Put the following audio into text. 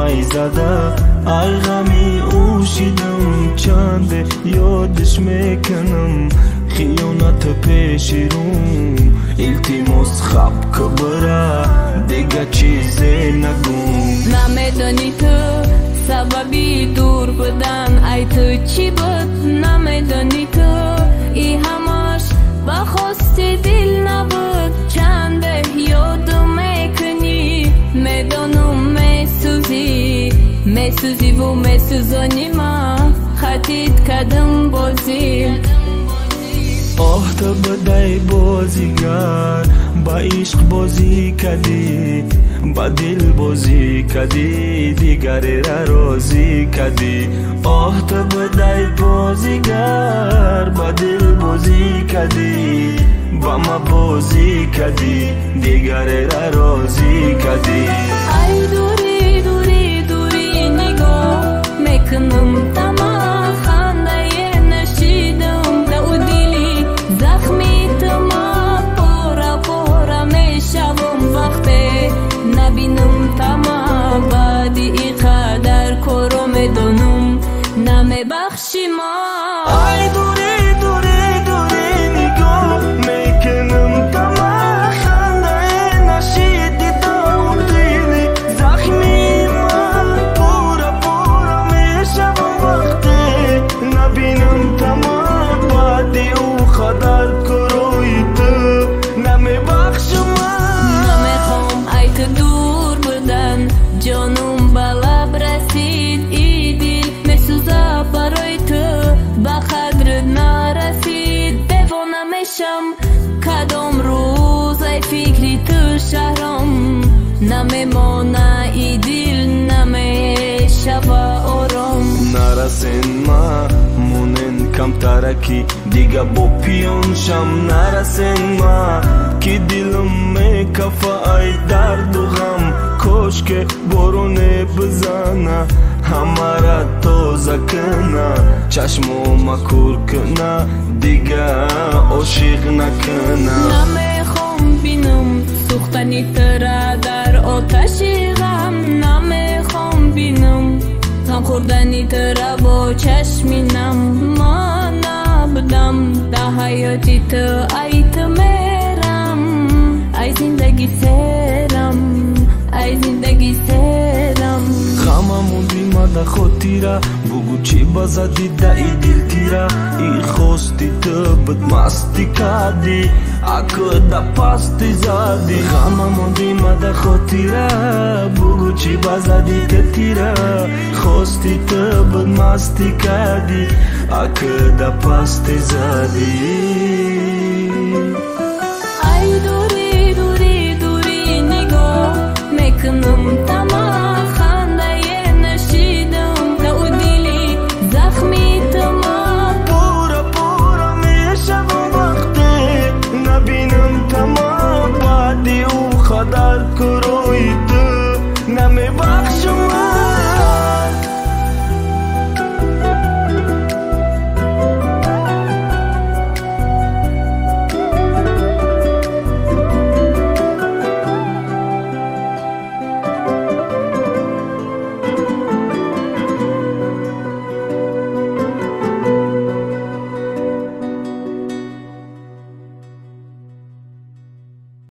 Ай зада ай ғами ӯ шидам, чанде ёдиш мекунам. Хиёнат пеши рум, илтимос хаб кибира, дига чизе нагум. Намедонӣ ту сабаби дур будан ай ту чӣ буд, намедонӣ ту и ҳамаш ба хости дил набуд. Чанде ёду мекунӣ, медонум месӯзӣ, месӯзиву месӯзонӣ ма хатид кадам бозӣ. Оҳ, ту будай бозигар, ба ишқ бозӣ кадӣ, ба дил бозӣ кадӣ, дигарера розӣ кадӣ. Оҳ, ту будай бозигар, ба дил бозӣ кадӣ, ба ма бозӣ кадӣ, дигарера розӣ кадӣ. Ай дури дури дури нигоҳ мекунам тама, хандае нашидам да ӯ дили захми тума. Пора пора мешавам вақте набинам тама, баъди и қадар коро медонам намебахши ма. Ай дури дури дури нигоҳ мекунам тама, хандае нашиди да ӯ дили захми ма. Пора пора мешавам вақте набинам тама, баъди ӯ қадар корои ту намебахши ма. Намехоҳам ай ту дур будан, ҷонум ба лаб расид, и дил месӯза барои ту, ба қадрат нарасид. Девона мешам кадом рӯз ай фикри ту шаҳром, намемона и дил намешава ором. Нарасен ма монен камтараки, дига бо пиён шам. Нарасен ма ки дилам мекафа ай дарду ғам. Кошке бороне бизана, ҳамара тоза кина, чашмома кур кина, дига ошиқ накина. Намехоҳам бинам сӯхтани тура дар оташи ғам, намехоҳам бинам ғам хӯрдани тура бо чашми нам. Ман набудам дар ҳаёти ту, ай ту мерам, ай зиндагӣ серам, ай зиндагӣ серам. Ғама монди мада хотира, бугӯ чӣ ба зади даи дилтира. И хости ту буд масти кардӣ, акӯ да пасти задӣ. Ғама монди мада хотира, бугӯ чӣ ба зади ту тира. Хости ту буд масти кардӣ, акӯ да пасти задӣ. Ай дури дури дури нигоҳ мекунам тама, хандае нашидам да ӯ дили захми тума. Пора пора мешавам вақте набинам тама, баъди ӯ қадар кӯр